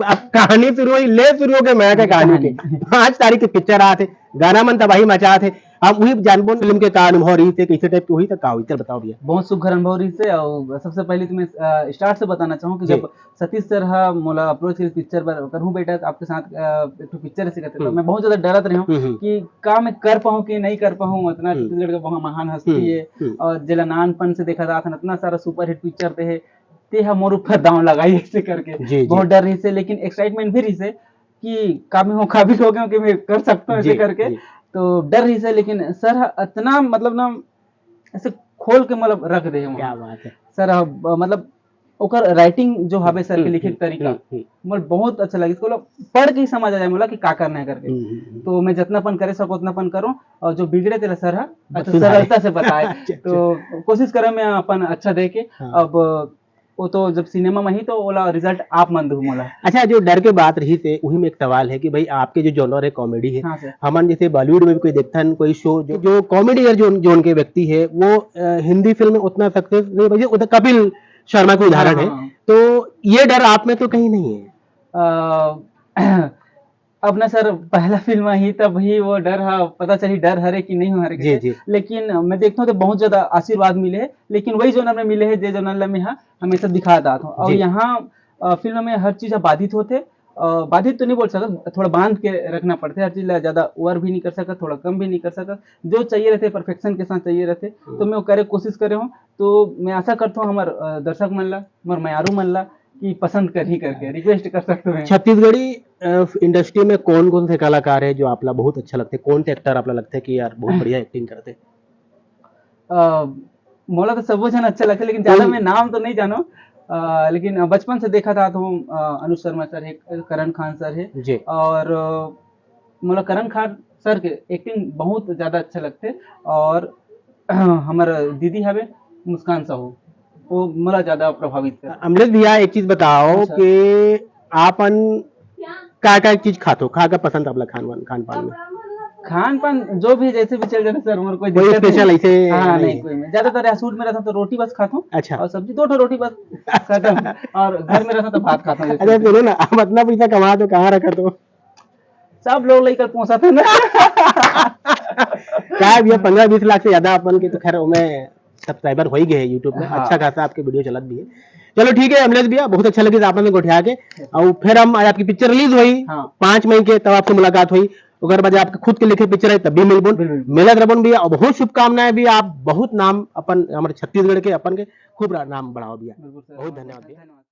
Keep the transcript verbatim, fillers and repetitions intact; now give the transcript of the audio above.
अब कहानी शुरू होई, ले शुरू हो गए मैं के कहानी के। पाँच तारीख के पिक्चर आत हे, गाना मन तबाही मचात हे। हम उही जानबो फिल्म के का अनुभव रहिस हे, कइसे टाइप के होही, त का होही, चल बताओ भैया। बहुत सुघर अनुभव रहिस हे। और सबसे पहले तो मैं स्टार्ट से बताना चाहूँ कि जी। जब सतीश सर हा मोला अप्रोच करिस पिक्चर बर, करहूँ बेटा आपके साथ अ, एक ठो पिक्चर ऐसे करते, तो हम्म। मैं बहुत ज्यादा डरत रहे हूँ हम्म, हम्म। कि का मैं कर पाऊँ कि नहीं कर पाऊँ, इतना हम्म। छत्तीसगढ़ के बहुत महान हस्ती हम्म, है हम्म। और जेला नानपन से देखा जात हन, इतना सारा सुपरहिट पिक्चर दे है, ते हा मोर ऊपर दांव लगाई ऐसे करके जी, जी। बहुत डर रहिस हे, लेकिन एक्साइटमेंट भी रहिस हे कि का मैं वो काबिल हो गया हूँ कि मैं कर सकता हूँ ऐसे जी, करके। जी। तो डर रहिस हे, लेकिन सर हा इतना मतलब ना ऐसे खोल के मतलब रख दे हे वहाँ। क्या बात है। सर हा, मतलब ओकर राइटिंग जो हवे सर के हम्म, लिखे के हम्म, तरीका, हम्म, हम्म। मोला बहुत अच्छा लगिस। ओला पढ़ के ही समझ आ जाए मोला कि का करना है करके। हम्म, हम्म, हम्म। तो मैं जतना पन करे सकूँ उतना पन करूँ, और जो बिगड़े तेला सर हा बस अच्छा सुधारे। सरलता से बताए। अच्छा, अच्छा। तो कोशिश करे मैं अपन अच्छा दे के। हाँ। अब वो तो जब सिनेमा में ही तो ओला रिजल्ट आप मन दू मोला। अच्छा, जो डर के बात रहिस हे, उही में एक सवाल है कि भाई आपके जो जॉनर है कॉमेडी है, हाँ सर। हमन जैसे बॉलीवुड में भी कोई देखथन कोई शो जो, जो कॉमेडी है जो, जो उनके व्यक्ति है वो अ, हिंदी फिल्म में उतना सक्सेस नहीं, भाई वो तो कपिल शर्मा का उदाहरण हाँ, है। हाँ। तो ये डर आप में तो कहीं नहीं है। अ, अब ना सर पहला फिल्म ही तब ही वो डर हा पता चली डर हरे कि नहीं हरे जी, के। जी। लेकिन मैं देखता हूँ तो बहुत ज्यादा आशीर्वाद मिले है, लेकिन वही जोनर में मिले है जे जोनर ला मैं हा हमेशा दिखात आत हूँ। और जी। यहाँ अ, फिल्म में हर चीज हा बाधित होते, अ, बाधित तो नहीं बोल सकत, थोड़ा बांध के रखना पड़ते, हर चीज ला ज्यादा ओवर भी नहीं कर सकत, थोड़ा कम भी नहीं कर सकत, जो चाहिए रहते परफेक्शन के साथ चाहिए रहते। हम्म। तो मैं वो करे कोशिश करे हूँ। तो मैं आशा करता हूँ हमार अ, दर्शक मन ला, हमार मयारू मन ला कि पसंद करही करके रिक्वेस्ट कर सकते हैं। छत्तीसगढ़ी अ, इंडस्ट्री में कौन कौन से कलाकार है जो आपला बहुत अच्छा लगते, कौन से एक्टर आपला लगते कि यार बहुत बढ़िया एक्टिंग करते? अ, मोला तो सबो झन अच्छा लगते, लेकिन ज्यादा कोई मैं नाम तो नहीं जानो। अ, लेकिन बचपन से देखा था तो अ, अनुज शर्मा सर है, करण खान सर है जी। और अ, मोला करण खान सर के एक्टिंग बहुत ज्यादा अच्छा लगते। और हमर दीदी हवे मुस्कान साहू, वो मोला ज्यादा प्रभावित कर। अमलेश भैया, एक चीज बताओ हाँ सर। कि आपन का का चीज खाथो, का का पसंद आपला खान पान, खान पान में? खान पान जो भी जैसे भी चल जाए सर, मोर कोई कोई दिक्कत स्पेशल नहीं। ऐसे हाँ, नहीं। नहीं, कोई में। ज्यादातर यहाँ सूट में रहता तो रोटी बस खाता हूँ। अच्छा। और सब्जी, दो ठो रोटी बस खत्म। और घर में रहता तो भात खाता हूँ जैसे अच्छा, भी। सुनो ना, आप इतना पैसा कमा तो कहाँ रखा तो? सब लोग लेकर पहुंचा था ना। का भैया, पन्द्रह बीस लाख से ज्यादा अपन के तो खैर ओमे सब्सक्राइबर हो ही गए हैं YouTube में, हाँ। अच्छा खासा आपके वीडियो चलत भी है। चलो ठीक है अमलेश भैया, बहुत अच्छा लगे आपने गोठिया के। और फिर हम आज आपकी पिक्चर रिलीज हुई हाँ। पाँच मई के, तब आपसे मुलाकात हुई। ओकर बाद आपके खुद के लिखे पिक्चर है तब भी मिलबोन, बिल्कुल। मिलत रहबोन भैया। और बहुत शुभकामनाएं भैया, आप बहुत नाम अपन हमारे छत्तीसगढ़ के अपन के खूब रा-, नाम बढ़ाओ भैया। बिल्कुल सर। बहुत धन्यवाद भैया। धन्यवाद।